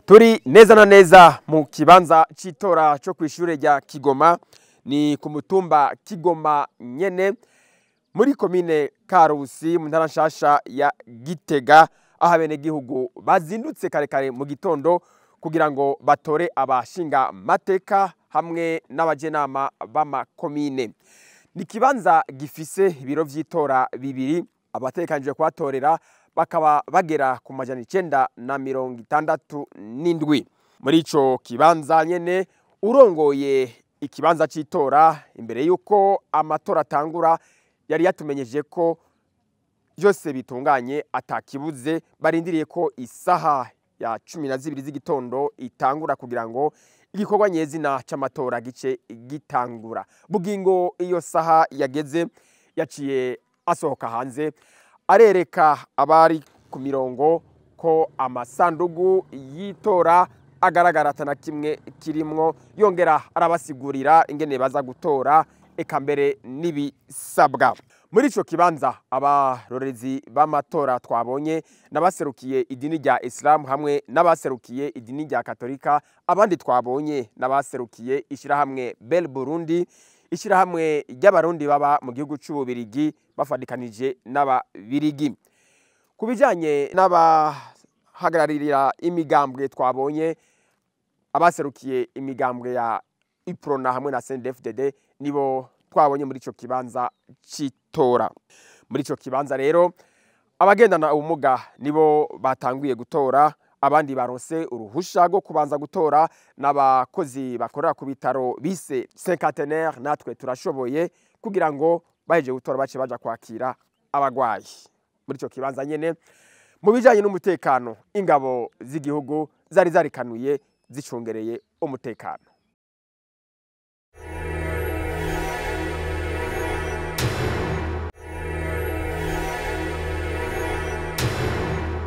Turi neza na neza mu kibanza c'itora co kw'ishure rya Kigoma, ni ku mutumba Kigoma nyene muri komine Karusi mu ntara nshasha ya Gitega, aho abenegihugu bazindutse kare kare mu gitondo kugira ngo batore abashinga mateka hamwe n'abajenama b'amakomine. Ni ikibanza gifise ibiro vy'itora bibiri, abategekanijwe kuhatorera bakaba bagera ku 967. Muri ico kibanza nyene, urongoye ikibanza c'itora imbere yuko amatora atangura yari yatumenyeje ko vyose bitunganye atakibuze, barindiriye ko isaha ya 12 z'igitondo itangura kugira ngo igikorwa nyezina c'amatora gice gitangura. Bugingo iyo saha yageze yaciye asohoka hanze arereka abari ku mirongo ko amasandugu y'itora agaragara atana kimwe kirimwo, yongera arabasigurira ingene baza gutora eka mbere n'ibisabwa. Muri ico kibanza abarorezi b'amatora twabonye n'abaserukiye idini rya Islam hamwe n'abaserukiye idini rya Katolika, abandi twabonye n'abaserukiye ishirahamwe Bel Burundi, ishirahamwe ry'abarundi baba mu gihugu c'Ububirigi bafadikanije n'ababirigi. Ku bijanye n'abahagararira imigambwe twabonye abaserukiye imigambwe ya Uprona hamwe na CNDD-FDD nibo twabonye muri ico kibanza c'itora. Muri ico kibanza rero abagendana ubumuga nibo batanguye gutora, abandi baronse uruhusha rwo kubanza gutora n'abakozi bakorera ku bitaro bise Cinquantenaire natwe turashoboye, kugira ngo bahejeje gutora bace baja kwakira abagwayi. Muri ico kibanza nyene mu bijanye n'umutekano ingabo z'igihugu zari zarikanuye zicungereye umutekano.